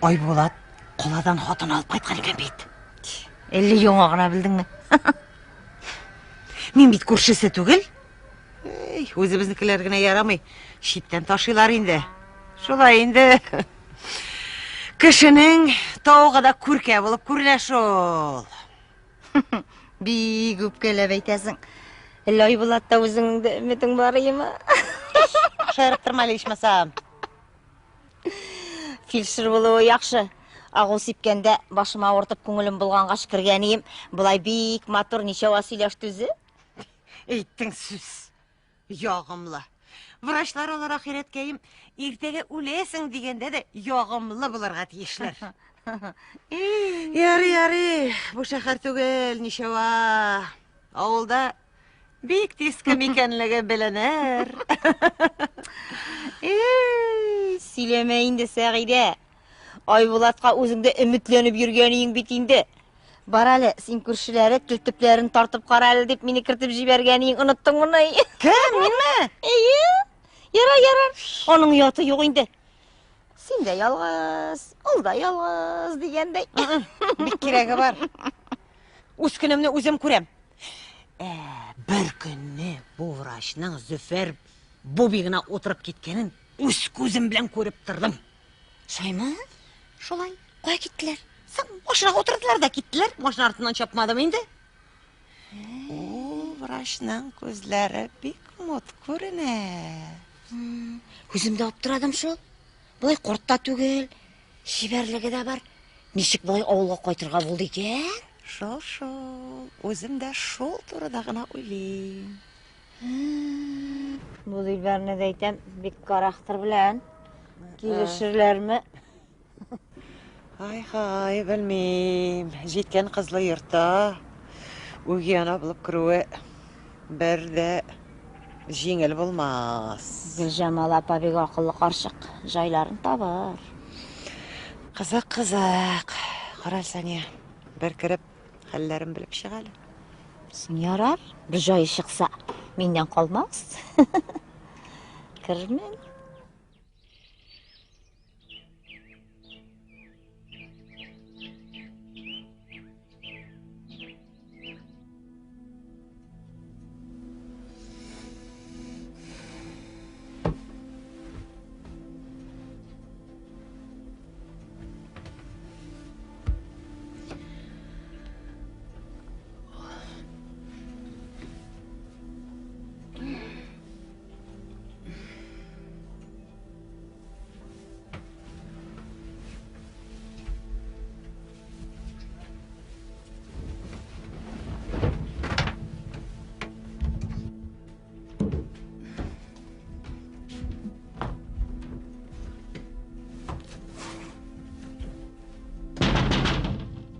Айбулат каладан хатын алып кайткан икән бит. Әллә яңа гына белдеңме? Мин бит күршесе түгел. Эй, үзебезнекеләр генә ярамый. Читтән ташыйлар инде. Шулай инде. Кешенең тавыгы да күркә булып күренә шул. Бик үпкәләп әйтәсең. Әллә Айбулатта үзеңнең дә өметең бар иеме? Шаярып торма әле ичмасам. Фельдшер булуы яхшы. Агу сипкәндә башым авыртып күңелем булгангач кергән ием. Болай бик матур ничава сөйләште үзе. Әйттең сүз. Ягымлы. Врачлар алар ахирәткәем, иртәгә үләсең дигәндә дә ягымлы булырга тиешләр. Ярый, ярый, бу шәһәр түгел, ничава. Авылда бик тиз кем икәнлеге беленер. Эй, сөйләмә инде, Сәгыйдә. Айбулатка үзең дә өметләнеп йөргән иең бит инде. Бар әле, син күршеләре тел төпләрен тартып кара әле дип мине кертеп җибәргән иең, оныттыңмыни? Кем, минме? Әйе. Ярар, ярар. Аның ояты юк инде. Син дә ялгыз, ул да ялгыз дигәндәй. Бик кирәге бар. Үз көнемне үзем күрәм. Ә, бер көнне бу врачның Зөфәр Бубигына утырып киткәнен үз күзем белән күреп тордым. Шулаймы? Шулай. Кая киттеләр? Соң, машинага утырдылар да киттеләр. Машина артыннан чапмадым инде. Ул врачның күзләре бик мут күренә. Үзем дә аптырадым шул. Болай корт та түгел, чибәрлеге дә бар. Ничек болай авылга кайтырга булды икән? Шул шул, үзем дә шул турыда гына уйлыйм. Бу Дилбәрне дә әйтәм, бик карахтыр белән. Килешерләрме? Ай-хай, белмим. Җиткән кызлы йортта үги ана булып керүе бер дә җиңел булмас. Гөлҗамал апа бик акыллы карчык, җайларын табыр. Кызык, кызык. Кара әле, Сания, бер кереп, хәлләрен белеп чык әле. Соң ярар, бер җае чыкса, миннән калмас. Керермен.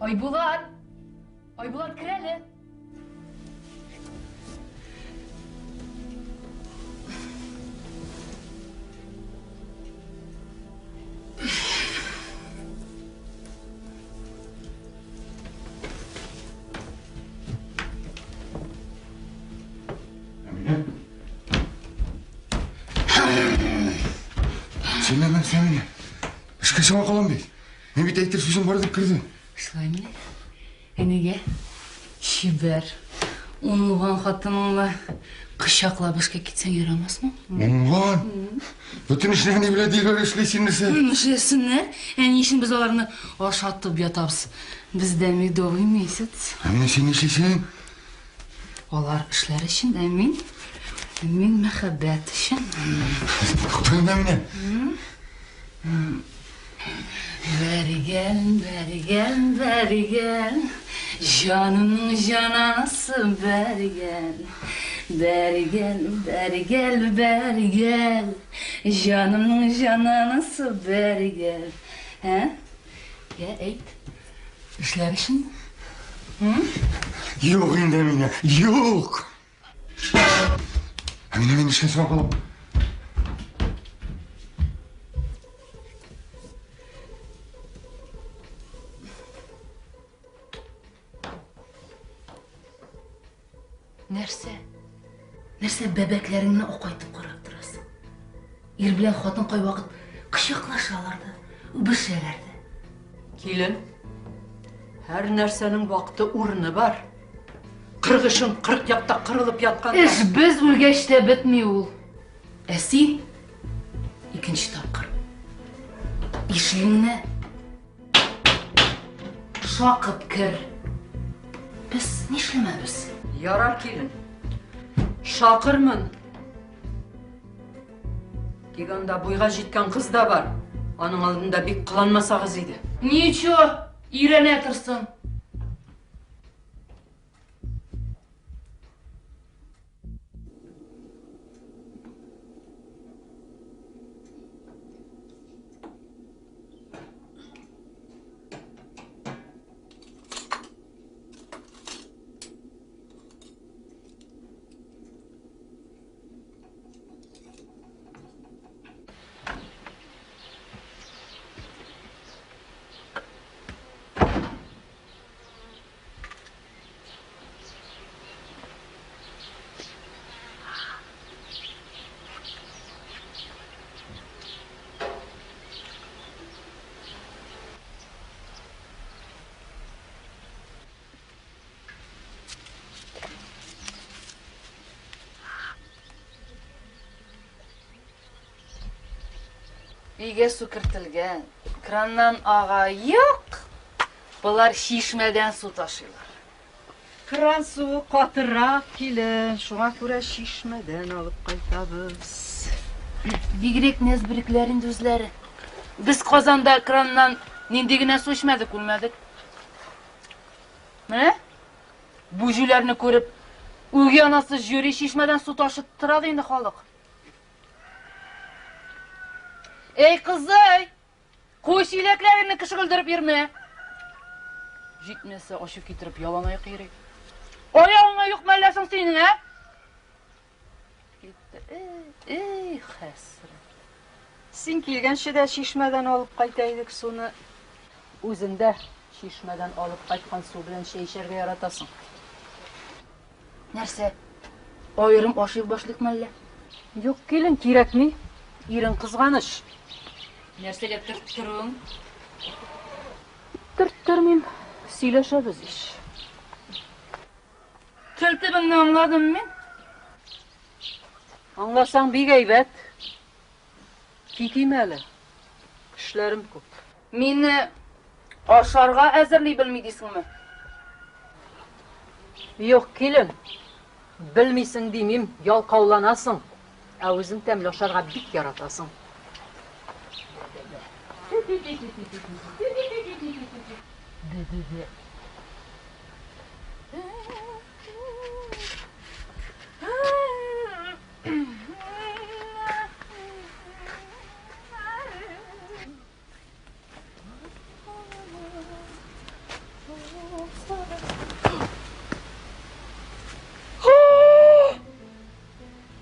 Айбулат! Айбулат, кер әле! Әминә. Син нәрсә, Әминә? Эшкә чыга калам бит. Мин бит әйтер сүзем бар дип кердем. Шулаймыни? Ә нигә? Чибәр, уңган хатыныңны кочаклап эшкә китсәң ярамасмы? Уңган? Бөтен эшне әни белән Дилбәр эшли, син нәрсә? Эшләсеннәр. Ә ни өчен без аларны ашатып ятабыз? Бездә медовый месяц. Әминә, син нишлисең? Алар эшләр өчен, ә мин мин мәхәббәт өчен. Тукта инде, Әминә. Бәргән, бәргән, бәргән, җанымның җанасы бәргән. Бәргән, бәргәл, бәргәл, җанымның җананасы бәргәл. Ә? Я, әйт. Эшләр өчен? Юк инде, Әминә, юк. Әминә, мин эшкә чыга калам. Нәрсә? Нәрсә бәбәкләреңне акайтып карап торасың? Ир белән хатын кайвакыт кочаклашалар да, үбешәләр дә. Килен, һәр нәрсәнең вакыты, урыны бар. 40 эшең 40 якта кырылып ятканда. Эш без үлгәч тә бетми ул. Ә син икенче тапкыр ишегеңне шакып кер. Без нишләмәбез? Ярар, килен. Шакырмын. Тик анда буйга җиткән кыз да бар. Аның алдында бик кыланмасагыз иде. Ничего, өйрәнә торсын. Өйгә су кертелгән, краннан ага юк. Болар чишмәдән су ташыйлар. Кран суы катырак, килен, шуңа күрә чишмәдән алып кайтабыз. Бигрәк нәзберекләр инде үзләре. Без Казанда краннан нинди генә су эчмәдек, үлмәдек. Менә бу җүләрне күреп, үги анасы җүри чишмәдән су ташыттыра да инде халык. Эй, кызый! Куй чиләкләреңне кеше көлдереп йөрмә. Җитмәсә, ачу китереп ялан аяк йөри. Аягыңа юк мәллә соң синең, ә? Китте. Эй, эй, хәсрәт. Син килгәнче дә чишмәдән алып кайта идек суны. Үзең дә чишмәдән алып кайткан су белән чәй эчәргә яратасың. Нәрсә? Аерым ашый башлыйк мәллә? Юк, килен, кирәкми. Ирең кызганыч. Нәрсәгә төрттерүең? Төрттермим, сөйләшәбез ич. Тел төбеңне аңладым мин. Аңласаң бик әйбәт. Китим әле. Эшләрем күп. Мине ашарга әзерли белми дисеңме? Юк, килен. Белмисең димим, ялкауланасың. Ә үзең тәмле ашарга бик яратасың.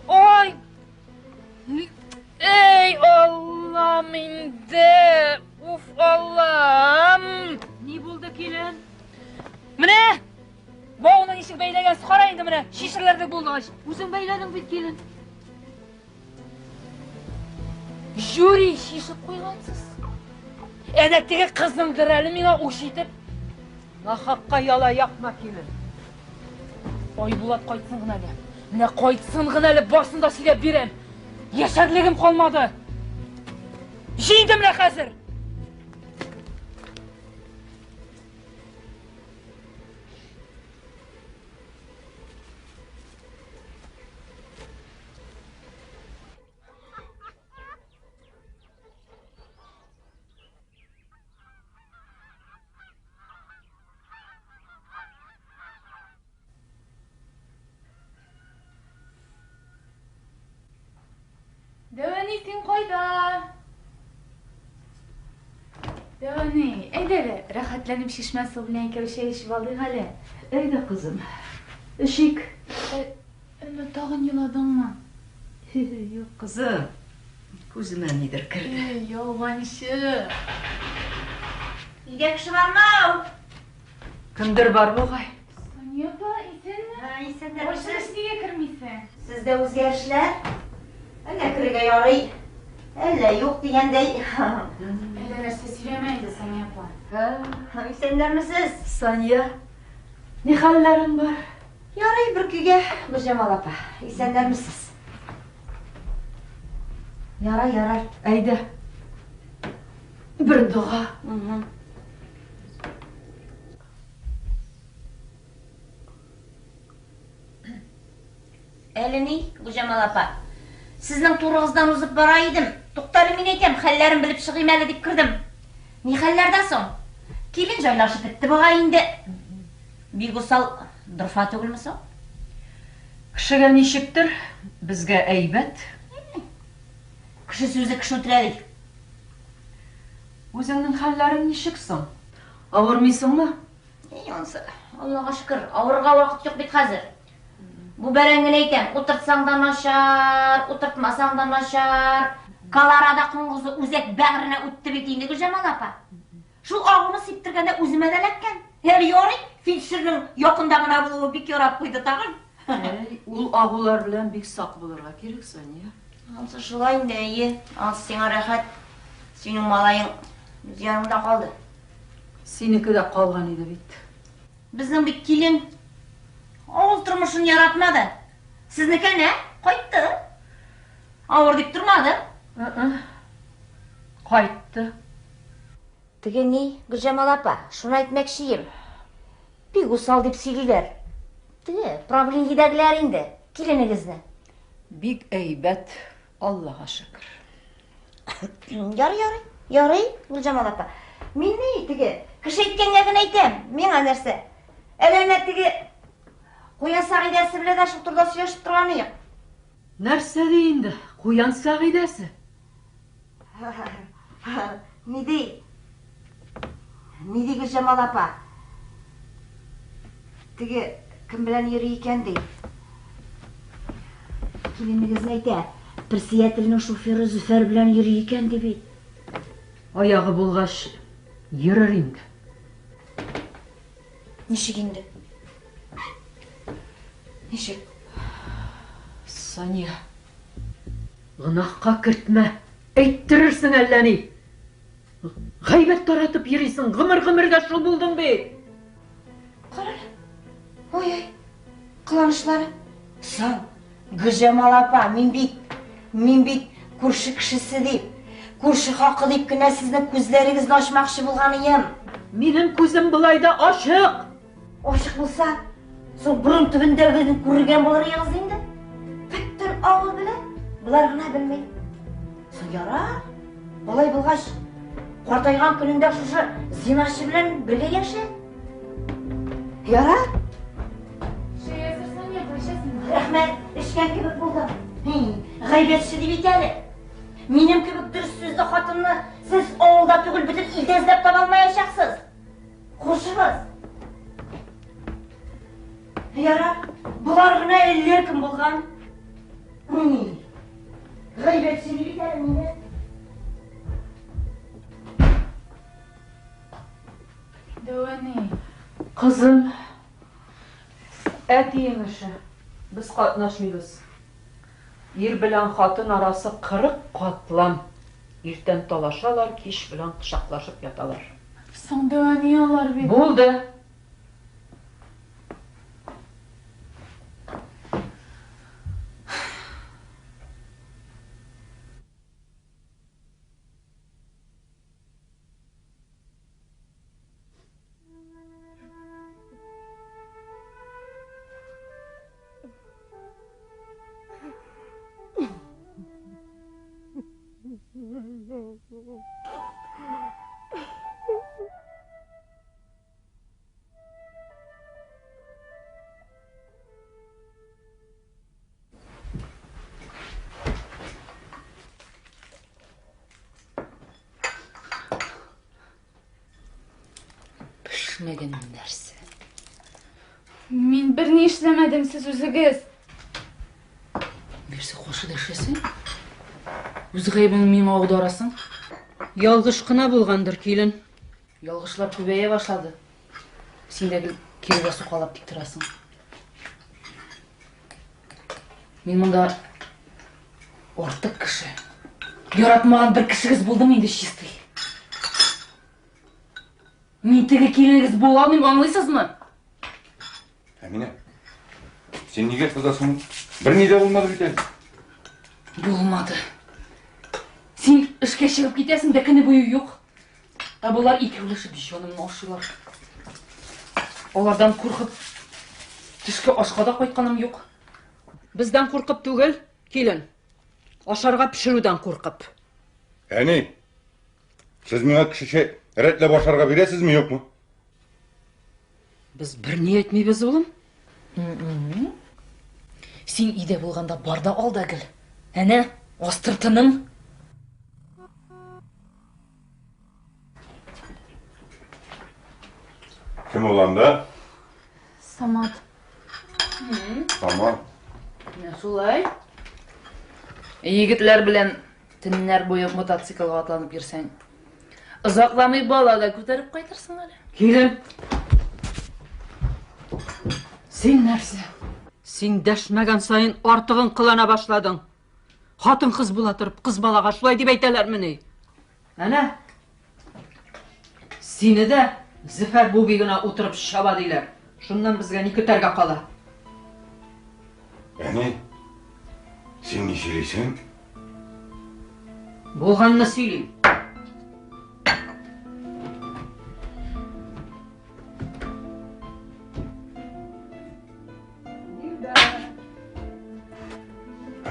Ай! Эй, Аллам инде! Уф, Аллам! Ни булды, килен? Менә! Бауны ничек бәйләгәнсез, кара инде менә, шишерләрдек булды. Үзең бәйләдең бит, килен. Жюри шишеп куйгансыз. Әнә теге кызыңдыр әле миңа уш итеп. Нахакка яла якма, килен. Айбулат кайтсын гына әле. Менә кайтсын гына әле, барсын да сөйләп бирәм. Яшәрлегем калмады. Җиңдем менә хәзер. Дәвәни, син кайда? Дәвәни, әйдә әле, рәхәтләнеп чишмә суы белән икәү чәй эчеп алыйк әле. Әйдә, кызым, эчик. Әллә тагын еладыңмы? Юк, кызым, күземә нидер керде. Эй, ялганчы. Өйдә кеше бармы? Кемдер бар бугай. Сания апа, исәнме? Һа, исәннәрмесез. Ачыгыч нигә кермисең? Сездә үзгәрешләр? Әллә керергә ярый, әллә юк дигәндәй. Әллә нәрсә сөйләмә инде, Сания апа. Исәннәрмесез? Сания, ни хәлләрең бар? Ярый бер көйгә, Гөлҗамал апа. Исәннәрмесез? Ярар, ярар. Әйдә. Бер дога. Әле ни, Гөлҗамал апа, сезнең турыгыздан узып бара идем. Туктале, мин әйтәм, хәлләрен белеп чыгыйм әле дип кердем. Ни хәлләрдә соң? Килен җайлашып бетте бугай инде. Бик усал дорфа түгелме соң? Кешегә ничектер, безгә әйбәт. Кеше сүзе кеше үтерә ди. Үзеңнең хәлләрең ничек соң? Авырмыйсыңмы? Ни ансы, Аллага шөкер, авырырга вакыт юк бит хәзер. Бу бәрәңгене әйтәм, утыртсаң да начар, утыртмасаң да начар. Колорадо коңгызы үзәк бәгыренә үтте бит инде, Гөлҗамал апа. Шул агуны сиптергәндә үземә дә эләккән. Әле ярый, фельдшерның якында гына булуы бик ярап куйды тагын. Әй, ул агулар белән бик сак булырга кирәк, Сания. Ансы шулай инде, әйе. Ансы сиңа рәхәт. Синең малаең үз яныңда калды. Синеке дә калган иде бит. Безнең бит килен авыл тормышын яратмады. Сезнеке әнә кайтты. Авыр дип тормады. Кайтты. Теге ни, Гөлҗамал апа, шуны әйтмәкчеем. Бик усал дип сөйлиләр. Теге правлениедәгеләр инде, киленегезне. Бик әйбәт, Аллага шөкер. Ярый, ярый, ярый, Гөлҗамал апа. Мин ни, теге, кеше әйткәнгә генә әйтәм, миңа нәрсә. Әле әнә теге Куян Сәгыйдәсе белән дә шул турыда сөйләшеп торган идек. Нәрсә ди инде, Куян Сәгыйдәсе? Ни ди? Ни ди Гөлҗамал апа? Теге кем белән йөри икән ди? Киленегезне әйтә. Председательнең шоферы Зөфәр белән йөри икән ди бит. Аягы булгач, йөрер инде. Ничек инде? Ничек? Сания, гөнаһка кертмә, әйттерерсең әллә ни. Гайбәт таратып йөрисең, гомер-гомергә шул булдың бит. Карале. Ой-ой, кыланышлары. Соң, Гөлҗамал апа, мин бит, мин бит күрше кешесе дип, күрше хакы дип кенә сезнең күзләрегезне ачмакчы булганыем. Минем күзем болай да ачык. Ачык булса, соң борын төбендәгене күргән булыр идегез инде. Бөтен авыл белә, болар гына белми. Соң ярар, болай булгач, картайган көнеңдә шушы зиначы белән бергә яшә. Ярар. Чәй әзер, Сания апа, эчәсеңме? Рәхмәт, эчкән кебек булдым. Гайбәтче дип әйт әле. Минем кебек дөрес сүзле хатынны сез авылда түгел, бөтен илдә эзләп таба алмаячаксыз. Хушыгыз. Ярар, болар гына әллә кем булган. Гайбәт сөйли бит әле мине. Дәвәни. Кызым, әтиең эше. Без катнашмыйбыз. Ир белән хатын арасы 40 катлам. Иртән талашалар, кич белән кочаклашып яталар. Соң дәвами алар бит. Булды! Пешмәгән нәрсә. Мин берни эшләмәдем, сез үзегез. Нәрсә каршы дәшәсең? Үз гаебеңне миңа аударасың. Ялгыш кына булгандыр, килен. Ялгышлар күбәя башлады. Син дә гел кирегә сукалап тик торасың. Мин монда артык кеше. Яратмаган бер кешегез булдымы инде чистый? Мин теге киленегез була алмыйм, аңлыйсызмы? Әминә, син нигә кызасың? Берни дә булмады бит әле. Булмады. Син эшкә чыгып китәсең дә көне буе юк. Ә болар икәүләшеп җанымны ашыйлар. Алардан куркып төшке ашка да кайтканым юк. Бездән куркып түгел, килен. Ашарга пешерүдән куркып. Әни, сез миңа кешечә рәтләп ашарга бирәсезме, юкмы? Без берни әйтмибез, улым. Син өйдә булганда бар да ал да гел. Әнә, астыртының. Кем ул анда? Самат. Самат. Менә шулай. Егетләр белән төннәр буе мотоциклга атланып йөрсәң, озакламый бала да күтәреп кайтырсың әле. Килен. Син нәрсә? Син дәшмәгән саен артыгын кылана башладың. Хатын-кыз була торып, кыз балага шулай дип әйтәләрмени? Әнә. Сине дә Зөфәр Бубигына утырып чаба диләр. Шуннан безгә ни көтәргә кала? Әни, син ни сөйлисең? Булганны сөйлим.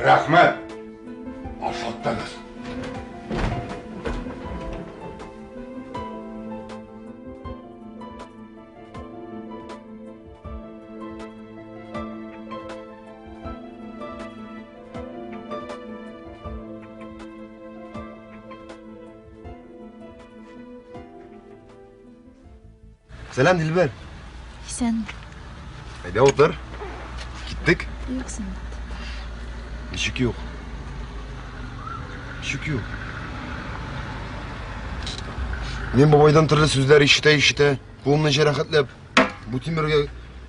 Рәхмәт! Ашаттыгыз. Сәлам, Дилбәр. Исән. Әйдә утыр. Киттек. Юк, Самат. Ничек юк? Ничек юк? Мин бабайдан төрле сүзләр ишетә-ишетә, кулымны җәрәхәтләп, бу тимергә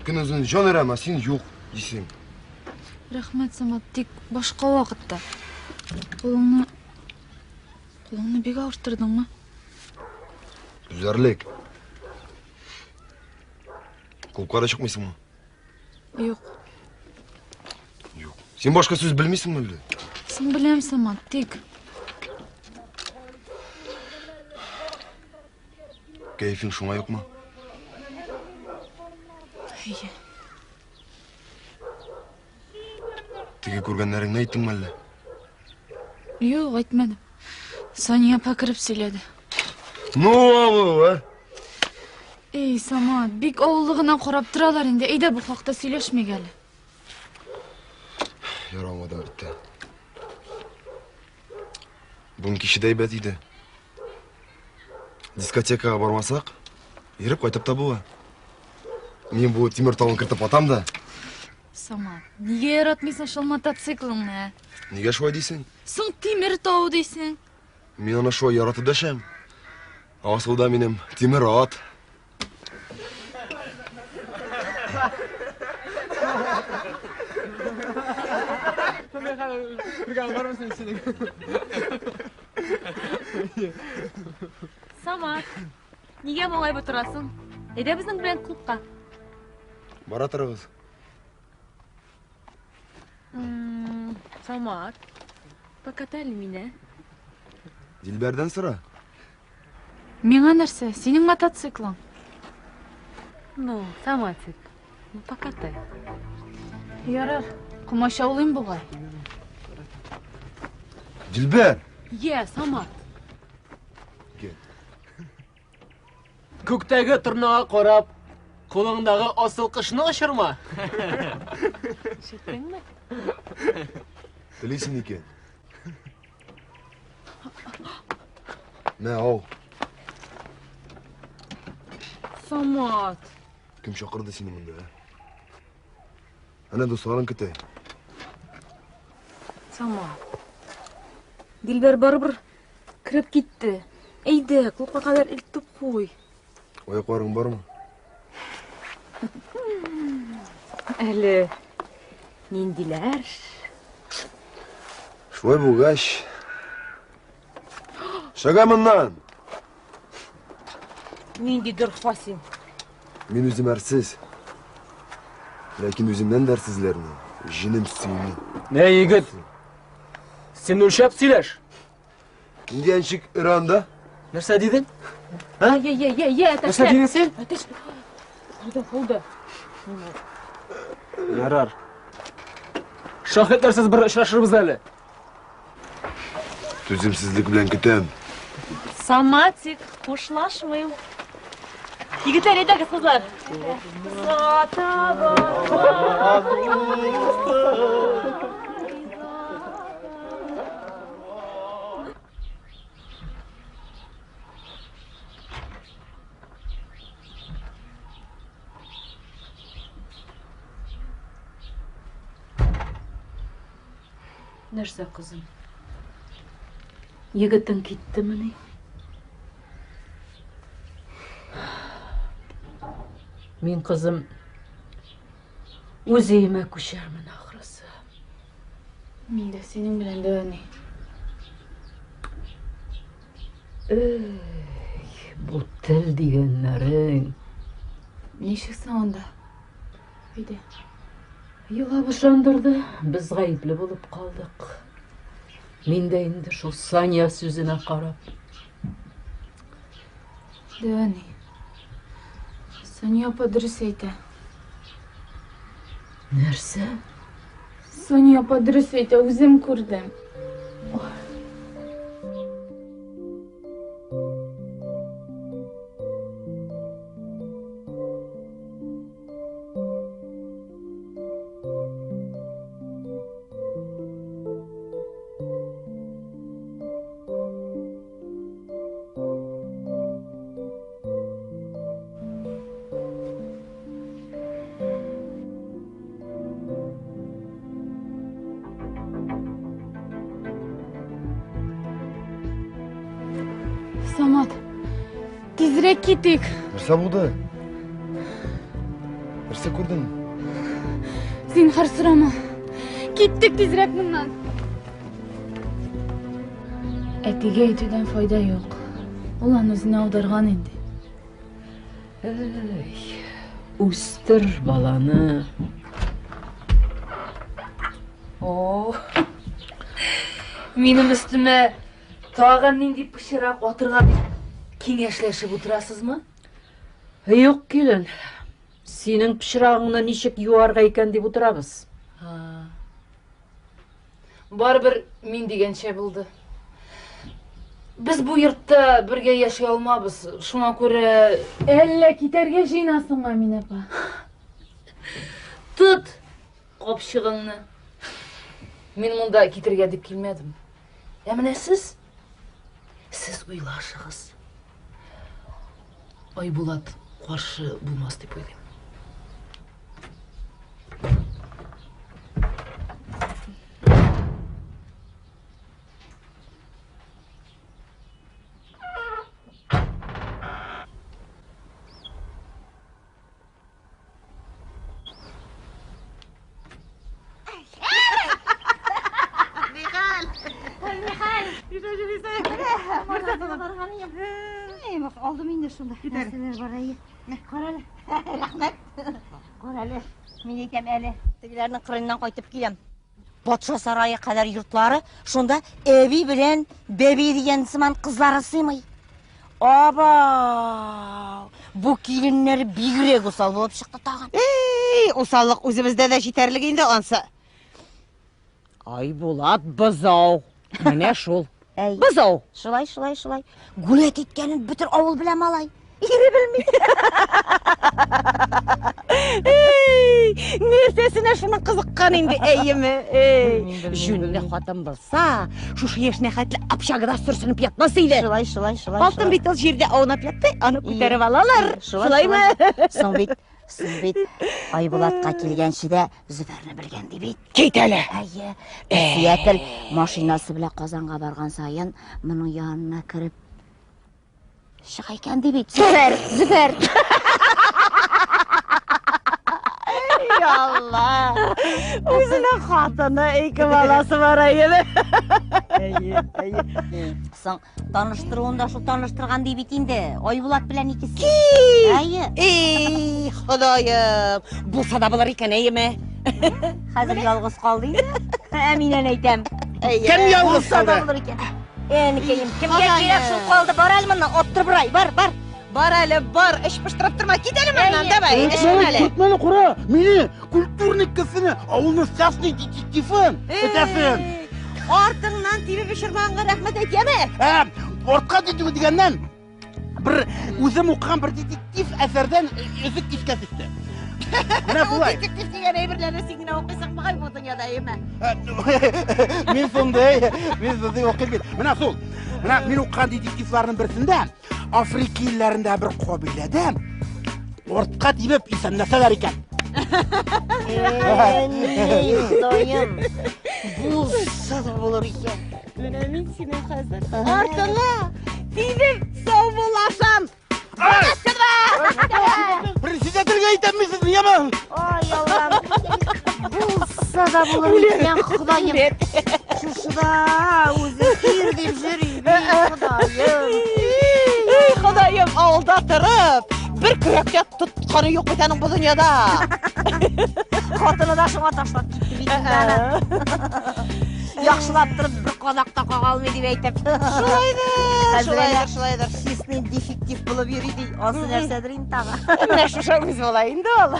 көнозын җан өрәм, ә син юк, дисең. Рәхмәт, Самат, тик башка вакытта. Кулыңны Кулыңны бик авырттырдыңмы? Түзәрлек. Клубка да чыкмыйсыңмы? Юк. Юк. Син башка сүз белмисеңме әллә? Соң беләм, Самат, тик. Кәефең шуңа юкмы? Әйе. Теге күргәннәреңне әйттеңме әллә? Юк, әйтмәдем. Сания апа кереп сөйләде. Ну, авыл, ә? Эй, Самат, бик авыллыгына карап торалар инде. Әйдә, бу хакта сөйләшмик әле. Ярамадым бит тә. Бүген киче дә әйбәт иде. Дискотекага бармасак, йөреп кайтып та була. Мин бу тимер тауын кертеп атам да. Самат, нигә яратмыйсың шул мотоциклыңны, ә? Нигә шулай дисең? Соң тимер тау дисең. Мин аны шулай яратып дәшәм. Асылда минем тимер ат. Самат, нигә моңаеп утырасың? Әйдә безнең белән клубка. Бара торыгыз. Самат, покатали меня. Дилбәрдән сора. Миңа нәрсә? Синең мотоциклың. Ну, Саматик, ну покатай. Ярар, комачаулыйм бугай. Дилбәр! Йә, Самат. Күктәге торнага карап, кулыңдагы асыл кошны очырма. Ишеттеңме? Телисең икән. Мә, ал. Самат. Кем чакырды сине монда, ә? Әнә дусларың көтә. Самат. Дилбәр барыбер кереп китте. Әйдә, клубка кадәр илтеп куй. Аякларың бармы? Әле ниндиләр? Шулай булгач, чыга моннан. Нинди дорфа син. Мин үзем әрсез. Ләкин үземнән дә әрсезләрне җенем сөйми. Нә, егет? Син үлчәп сөйләш. Нигә ничек өрә анда? Нәрсә дидең? Ә? Йә, йә, йә, йә, әтәчләр. Нәрсә дидең син? Әтәч. Булды, булды. Ярар. Шаһитләрсез бер очрашырбыз әле. Түземсезлек белән көтәм. Саматик, хушлашмыйм. Егетләр, әйдәгез, кызлар. Нәрсә, кызым? Егетең киттемени? Мин, кызым, үз өемә күчәрмен ахрысы. Мин дә синең белән дә, әни. Эй, бу тел дигәннәрең. Ничек соң анда? Өйдә. Елап ышандырды, без гаепле булып калдык. Мин дә инде шул Сания сүзенә карап. Дәү әни. Сания апа дөрес әйтә. Нәрсә? Сания апа дөрес әйтә, үзем күрдем. Самат, тизрәк китик. Нәрсә булды? Нәрсә күрдең? Зинһар сорама. Киттек тизрәк моннан. Әтигә әйтүдән файда юк. Ул аны үзенә аударган инде. Әй, үстер баланы. О, минем өстемә тагын нинди пычрак атырга дип киңәшләшеп утырасызмы? Юк, килен. Синең пычрагыңны ничек юарга икән дип утырабыз. Барыбер мин дигәнчә булды. Без бу йортта бергә яши алмабыз. Шуңа күрә Әллә китәргә җыенасыңмы, Әминә апа? Тот капчыгыңны. Мин монда китергә дип килмәдем. Ә менә сез, сез уйлашыгыз. Айбулат каршы булмас дип уйлыйм. Алдым инде шунда. Нәрсәләр бар әйе. Кара әле. Рәхмәт. Кара әле. Мин әйтәм әле. Тегеләрнең кырыннан кайтып киләм. Патша сарае кадәр йортлары, шунда әби белән бәби дигән сыман кызлары сыймый. Аба! Бу киленнәр бигрәк усал булып чыкты тагын. Эй, усаллык үзебездә дә җитәрлек инде ансы. Айбулат бозау. Менә шул. Әй. Бозау. Шулай, шулай, шулай. Гүләт иткәнен бөтен авыл белә малай. Ире белми. Эй, нәрсәсенә шуның кызыккан инде, әйеме? Эй, җүнле хатын булса, шушы яшенә хәтле общагада сөрсенеп ятмас иде. Шулай, шулай, шулай. Алтын бит ул җирдә аунап ятты, аны күтәреп алалар. Шулай, Шулаймы? шулай. Соң бит, соң бит Айбулатка килгәнче дә Зөфәрне белгән ди бит. Кит әле. Әйе. Председатель машинасы белән Казанга барган саен моның янына кереп чыга икән ди бит. Зөфәр, Зөфәр. Алла! Үзенең хатыны, ике баласы бар әйеме? Әйе, әйе. Соң, таныштыруын да шул таныштырган ди бит инде. Айбулат белән икесе. Әйе. Эй, Ходаем! Булса да булыр икән, әйеме? Хәзер ялгыз калды инде. Әминәне әйтәм. Кем ялгыз Булса да калды? булыр икән. Әнекәем, кемгә кирәк шул калды? Бар әле моннан, оттырып бер ай, бар, бар. Бар әле, бар, эш пыштырып торма, кит әле моннан, давай, эш әле. Көтмәне кара, мине культурный кешене, авылның частный детективын әйтәсең. Артыңнан тибеп очырмаганга рәхмәт әйт, яме? Ә, артка тибү дигәннән, бер үзем укыган бер детектив әсәрдән өзек искә төште. Менә шулай. Детектив дигән әйберләрне син генә укыйсың бугай бу дөньяда, әйеме? Мин шундый, мин шундый укыйм бит. Менә шул. Менә мин укыган детективларның берсендә Африка илләрендә бер кабиләдә артка тибеп исәнләсәләр икән. Әни, Ходаем. Булса да булыр икән. Менә мин синең хәзер артыңа тибеп саубуллашам. Председательгә әйтәм мин сезне, яме? Ай, Аллам. Булса да булыр икән, Ходаем. Шушыда үзе ир дип йөри бит, Ходаем. Эй, Ходаем, авылда торып, бер көрәктә тотканы юк бит аның бу дөньяда. Хатыны да шуңа ташлап китте бит инде аны. Яхшылап торып бер кадак та кага алмый дип әйтеп. Шулайдыр, шулайдыр, шулайдыр. Честный дефектив булып йөри ди. Ансы нәрсәдер инде тагы. Менә шушы үз була инде ул.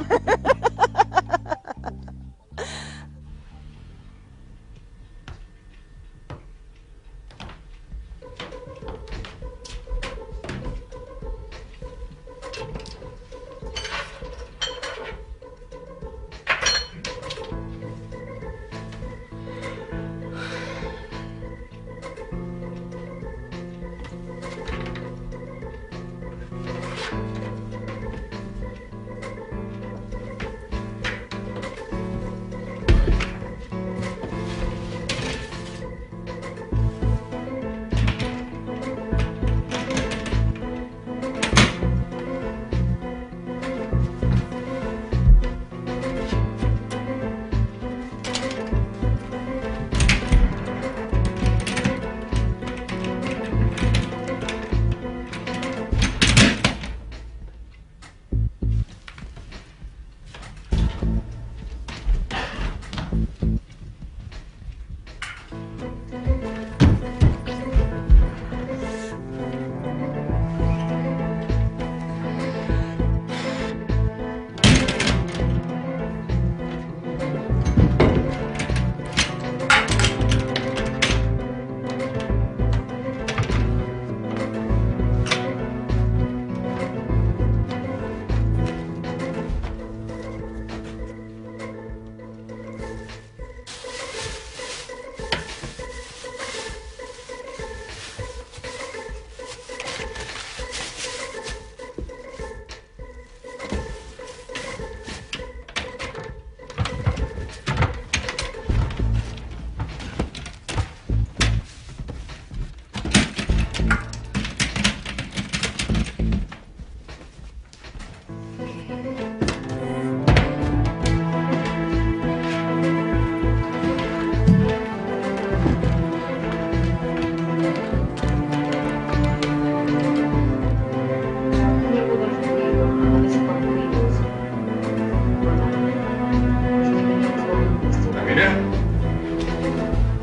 Әминә?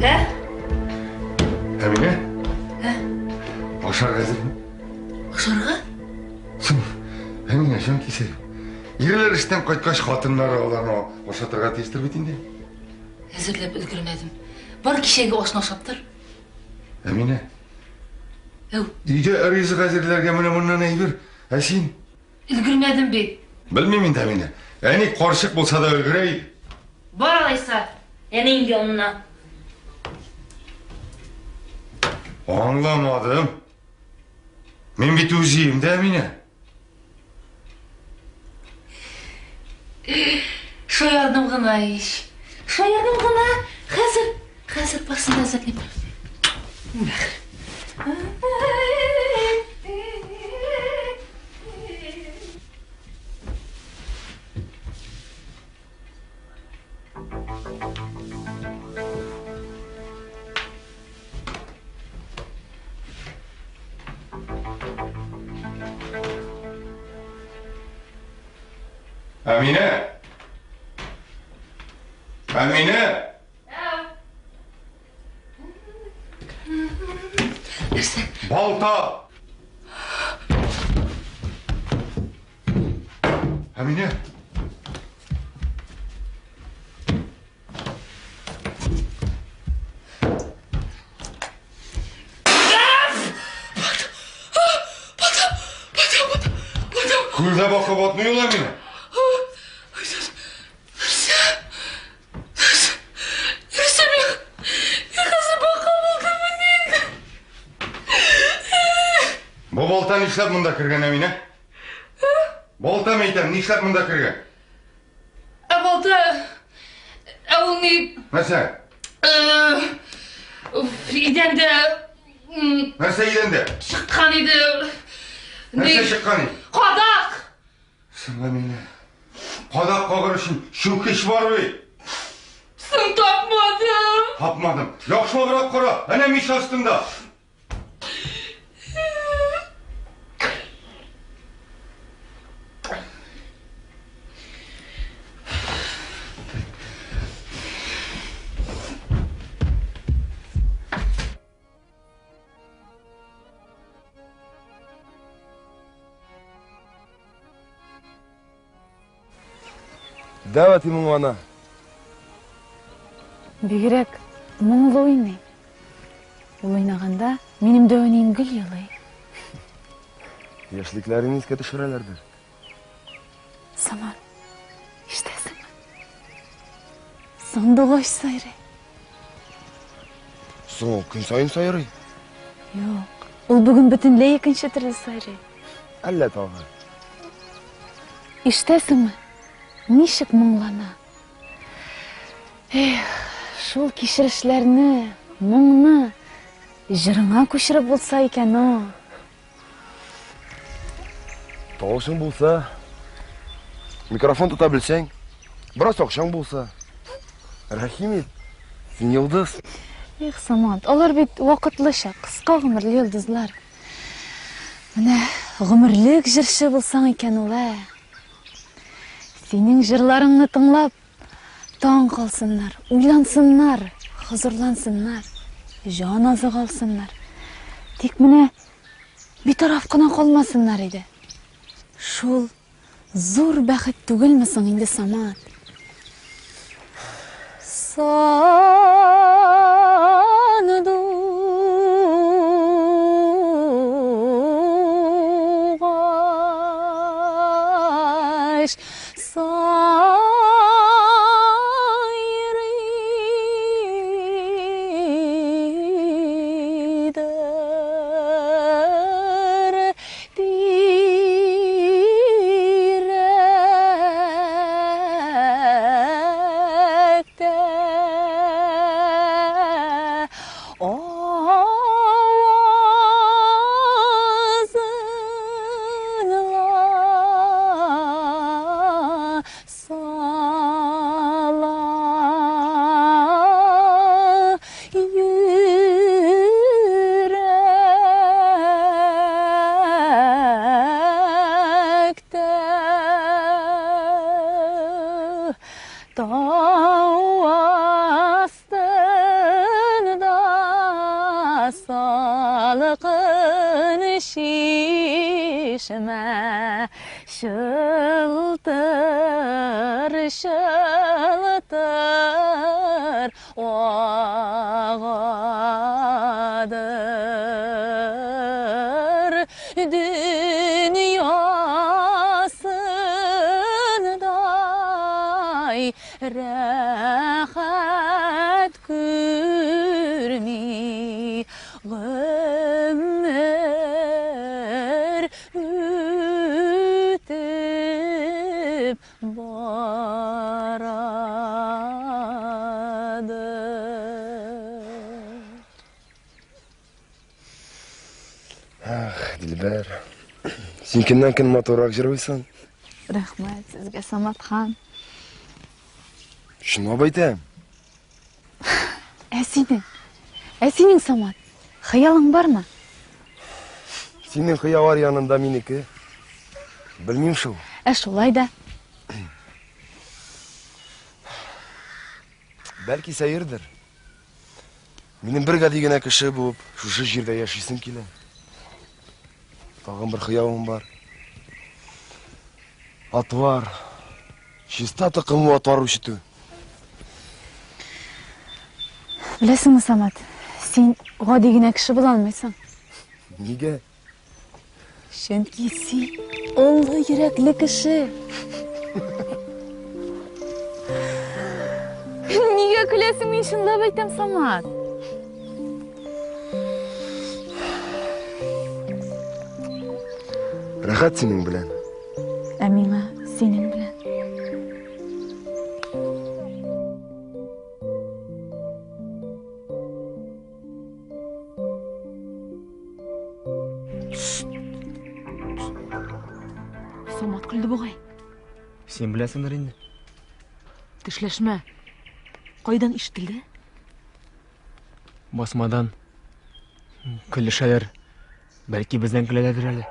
Ә? Әминә? Ашарга әзерме? Ашарга? Соң, Әминә, җан кисәгем. Ирләр эштән кайткач, хатыннары аларны ашатырга тиештер бит инде. Әзерләп өлгермәдем. Бар кичәге ашны ашап тор. Әминә. Әү. Өйдә ризык әзерләргә менә моннан әйбер. Ә син? Өлгермәдем бит. Белмим инде, Әминә. Әни карчык булса да өлгерә иде. Бар алайса, әниең янына. Аңламадым. Мин бит үз өемдә, Әминә. Шаярдым гына ич. Шаярдым гына. Хәзер, хәзер барсын да әзерлим. Әминә! Әминә! Нәрсә? Балта! Әминә! Күлдә бака батмый ул, Әминә. Нәрсә? Нәрсә мин? Мин хәзер бака булдыммыни инде? Бу балта нишләп монда кергән, Әминә? Балта мәйтәм, нишләп монда кергән? Ә балта, ә ул ни? Нәрсә? Идәндә Нәрсә идәндә? Чыккан иде. Нәрсә чыккан иде? Кадак! Соң, Әминә. Кадак кагыр өчен чүкеч бар бит. Соң тапмадым. Тапмадым. Яхшылабрак кара, әнә мич астында. Дәү әти моңлана. Бигрәк моңлы уйный. Ул уйнаганда минем дәү әнием гел елый. Яшьлекләрен искә төшерәләрдер. Самат, ишетәсеңме? Сандугач сайрый. Соң ул көн саен сайрый. Юк, ул бүген бөтенләй икенче төрле сайрый. Әллә тагы. Ишетәсеңме? Ничек моңлана. Эх, шул кичерешләрне, моңны җырыңа күчереп булса икән, о. Тавышың булса, микрофон тота белсәң, бераз акчаң булса, рәхим ит, син йолдыз. Эх, Самат, алар бит вакытлыча, кыска гомерле йолдызлар. Менә гомерлек җырчы булсаң икән ул, ә. Синең җырларыңны тыңлап, таң калсыннар, уйлансыннар, хозурлансыннар, җан азыгы алсыннар. Тик менә битараф кына калмасыннар иде. Шул зур бәхет түгелме соң инде, Самат? Сандугач сайрыйдыр тирәктә. Авазын ла сала йөрәктә. Тау астында салкын чишмә чылтыр, чылтыр агадыр. Дөньясындай рәхәт күрми гомер үтеп барадыр. Ах, Дилбәр, син көннән көн матуррак җырлыйсың. Рәхмәт сезгә, Саматхан. Чынлап әйтәм. Ә синең? Ә синең, Самат, хыялың бармы? Синең хыяллар янында минеке. Белмим шул. Ә шулай да. Бәлки сәердер. Минем бер гади генә кеше булып, шушы җирдә яшисем килә. Тагын бер хыялым бар. Атлар. Чиста токымлы атлар үрчетү. Беләсеңме, Самат, син гади генә кеше була алмыйсың. Нигә? Чөнки син олы йөрәкле кеше. Нигә көләсең, мин чынлап әйтәм, Самат. Рәхәт синең белән. Ә миңа синең белән. Самат көлде бугай. Син беләсеңдер инде. Тешләшмә. Кайдан ишетелде? Басмадан. Көлешәләр. Бәлки бездән көләләрдер әле.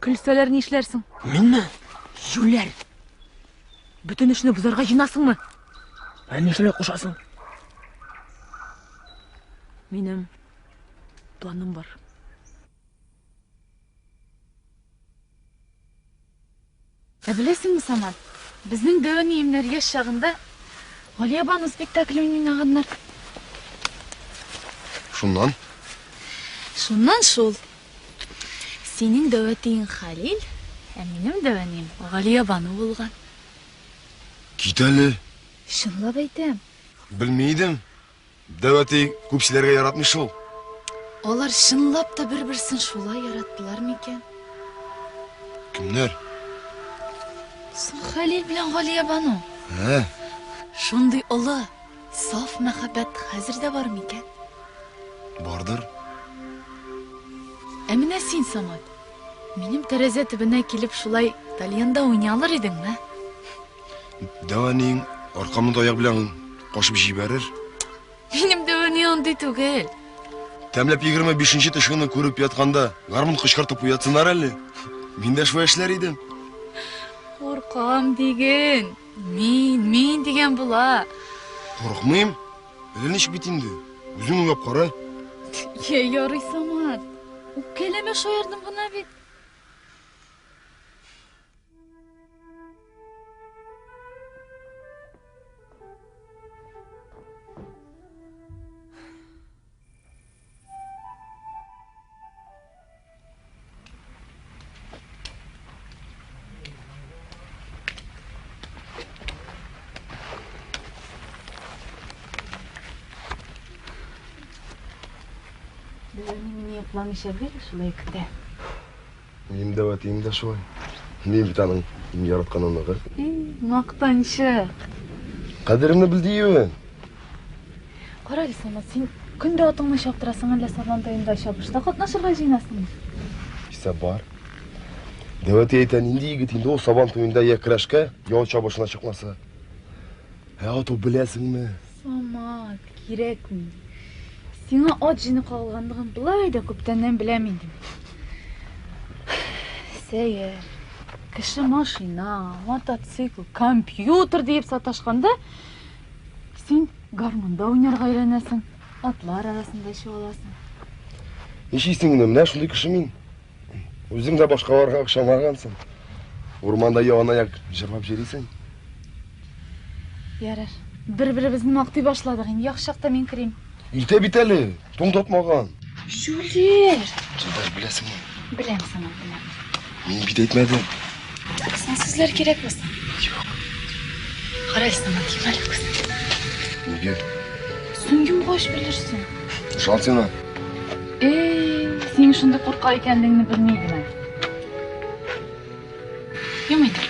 Көлсәләр нишләрсең? Минме? Җүләр. Бөтен эшне бозарга җыенасыңмы? Ә нишләргә кушасың? Минем планым бар. Ә беләсеңме, Самат, безнең дәү әниемнәр яшь чагында Галиябану спектаклен уйнаганнар. Шуннан? Шуннан шул. Синең дәү әтиең Хәлил, ә минем дәү әнием Галиябану булган. Кит әле. Чынлап әйтәм. Белми идем. Дәү әти күп сөйләргә яратмый шул. Алар чынлап та бер-берсен шулай яраттылар микән? Кемнәр? Соң Хәлил белән Галиябану. Ә? Шундый олы, саф мәхәббәт хәзер дә бар микән? Бардыр. Ә менә син, Самат, минем тәрәзә төбенә килеп шулай тальянда уйный алыр идеңме? Дәү әниең аркамны таяк белән кашып җибәрер. Минем дәү әни андый түгел. Тәмләп 25 нче төшеңне күреп ятканда гармун кычкыртып уятсыннар әле. Мин дә шулай эшләр идем. Куркам диген. Мин, мин дигән була. Курыкмыйм. Әллә ничек бит инде. Үзең уйлап кара. Йә, ярый, Самат. Үпкәләмә, шаярдым гына бит. Дәү әни мине йокламыйча гел шулай көтә. Минем дәү әтием дә шулай. Мин бит аның иң яраткан оныгы. Мактанчык. Кадеремне бел диюе. Кара әле, Самат, син көн дә атыңны чаптырасың, әллә Сабан туенда чабышта катнашырга җыенасыңмы? Исәп бар. Дәү әти әйтә, нинди егет инде ул Сабан туенда я көрәшкә, я ат чабышына чыкмаса. Ә ат ул беләсеңме? Самат, кирәкми. Сиңа ат җене кагылганлыгын болай да күптәннән беләм инде мин. Сәер. Кеше машина, мотоцикл, компьютер диеп саташканда, син гармунда уйнарга өйрәнәсең, атлар арасында чуаласың. Нишлисең инде, менә шундый кеше мин. Үзең дә башкаларга охшамагансың. Урманда яланаяк җырлап йөрисең. Ярар. Бер-беребезне мактый башладык инде. Яхшы чакта мин керим. Иртә бит әле, туң тотмаган. Җүләр! Дилбәр, беләсеңме? Беләм, Самат, беләм. Мин бит әйтмәдем. Соң сүзләр кирәкме соң? Юк. Кара әле, Самат, йом әле күзеңне. Нигә? Соң йомгач белерсең. Ышан сиңа. Эй, синең шундый куркак икәнлегеңне белми идем әле. Йом инде.